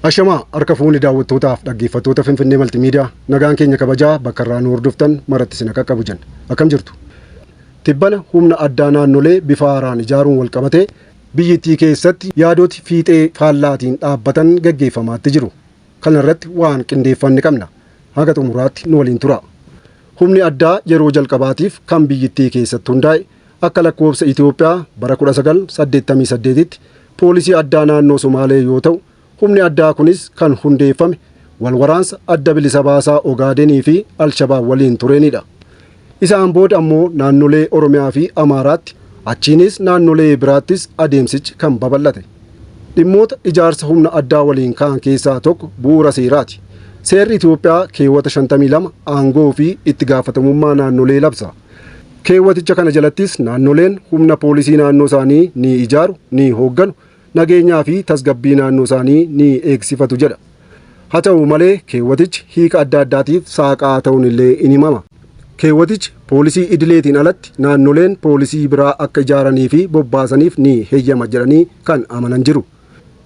Ashamaa harka fuunni daawwattootaaf dhaggeeffattoota Finfinnee Maltimiidiyaa nagaan keenya kabajaa bakka irraa nu hordoftan maratti isin qaqqabu jenna. Akkam jirtu? Tibbana humna addaa naannolee bifa haaraan ijaaruun wal qabatee biyyittii keessatti yaadoti fiixee faallaatiin dhaabbatan gaggeeffamaatti jiru. Kana irratti waan qindeeffanne qabna. Haga xumuraatti nu waliin tura. Humni addaa yeroo jalqabaatiif kan biyyittii keessatti hundaa'e akka lakkoofsa Itoophiyaa bara 1988tti poolisii addaa naannoo Somaalee yoo ta'u, humni addaa kunis kan hundeeffame wal waraansa adda bilisa baasaa Ogaadenii fi Alshabaab waliin tureenidha. Isaan booda ammoo naannolee Oromiyaa fi Amaaraatti achiinis naannolee biraattis adeemsichi kan babal'ate. Dhimmoota ijaarsa humna addaa waliin ka'an keessaa tokko bu'uura seeraati. Seerri Itoophiyaa keewwata 52 aangoo fi itti gaafatamummaa naannolee labsa. Keewwaticha kana jalattis naannoleen humna poolisii naannoo isaanii ni ijaaru, ni hoogganu, nageenyaa fi tasgabbii naannoo isaanii ni eegsifatu jedha. Haa ta'u malee keewwatichi hiika adda addaatiif saaqaa ta'uun illee in himama. Keewwatichi poolisii idileetiin alatti naannoleen poolisii biraa akka ijaaranii fi bobbaasaniif ni heeyyama jedhanii kan amanan jiru.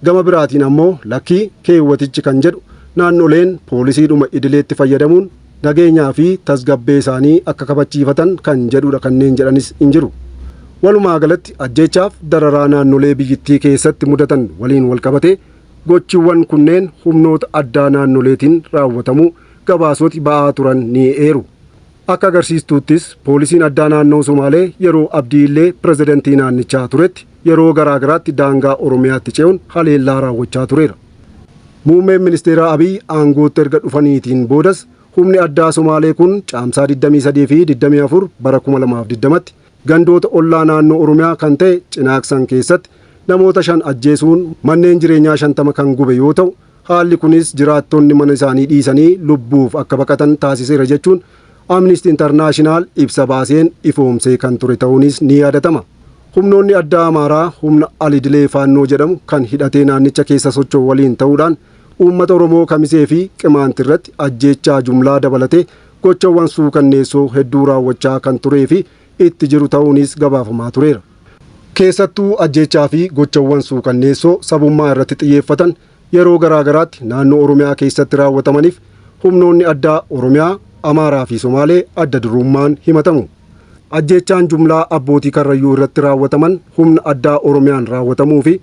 Gama biraatiin ammoo lakkii keewwatichi kan jedhu naannoleen poolisiidhuma idileetti fayyadamuun nageenyaa fi tasgabbee isaanii akka kabachiifatan kan jedhudha kanneen jedhanis hin jiru. Walumaa galatti ajjeechaaf dararaa naannolee biyyittii keessatti mudatan waliin wal qabatee gochiiwwan kunneen humnoota addaa naannoleetiin raawwatamuu gabaasoti ba'aa turan ni eeru. Akka agarsiistuuttis poolisiin addaa naannoo Somaalee yeroo Abdii Illee pirezidantii naannichaa turetti yeroo garaa garaatti daangaa Oromiyaatti ce'uun haleellaa raawwachaa tureera. Muummeen ministeeraa Abiy aangootti erga dhufaniitiin boodas humni addaa Somaalee kun caamsaa 23 fi 24 bara 2020tti gandoota ollaa naannoo Oromiyaa kan ta'e Cinaaqsan keessatti namoota 5 ajjeesuun manneen jireenyaa 50 kan gube yoo ta'u, haalli kunis jiraattonni mana isaanii dhiisanii lubbuuf akka baqatan taasiseera jechuun Amnesty International ibsa baaseen ifoomsee kan ture ta'uunis ni yaadatama. Humnoonni addaa Amaaraa humna Alidilee Faannoo jedhamu kan hidhatee naannicha keessa socho'u waliin ta'uudhaan uummata Oromoo Kamisee fi Qimaanti irratti ajjeechaa jumlaa dabalatee gochawwan suukanneessoo hedduu raawwachaa kan turee fi itti jiru ta'uunis gabaafamaa tureera. Keessattuu ajjeechaa fi gochawwan suukanneessoo sabummaa irratti xiyyeeffatan yeroo garaa garaatti naannoo Oromiyaa keessatti raawwatamaniif humnoonni addaa Oromiyaa, Amaaraa fi Somaalee adda durummaan himatamu. Ajjeechaan jumlaa abbootii Karrayyuu irratti raawwataman humna addaa Oromiyaan raawwatamuu fi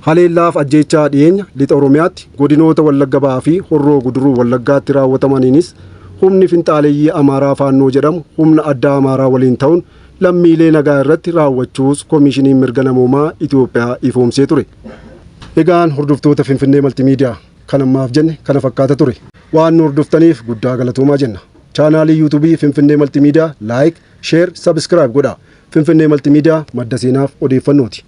haleellaaf ajjeechaa dhiyeenya lixa Oromiyaatti godinoota Wallagga Ba'aa fi Horroo Guduruu Wallaggaatti raawwatamaniinis humni finxaaleeyyii Amaaraa Faannoo jedhamu humna addaa Amaaraa waliin ta'uun lammiilee nagaa irratti raawwachuus Koomishiniin Mirga Namoomaa Itoophiyaa ifoomsee ture. Egaan hordoftoota Finfinnee Maltimiidiyaa kan ammaaf jenne kana fakkaata ture. Waan nu hordoftaniif guddaa galatoomaa jenna. Chaanaalii yuutuubii Finfinnee Maltimiidiyaa like, share, subscribe godhaa. Finfinnee Maltimiidiyaa madda seenaaf odeeffannooti.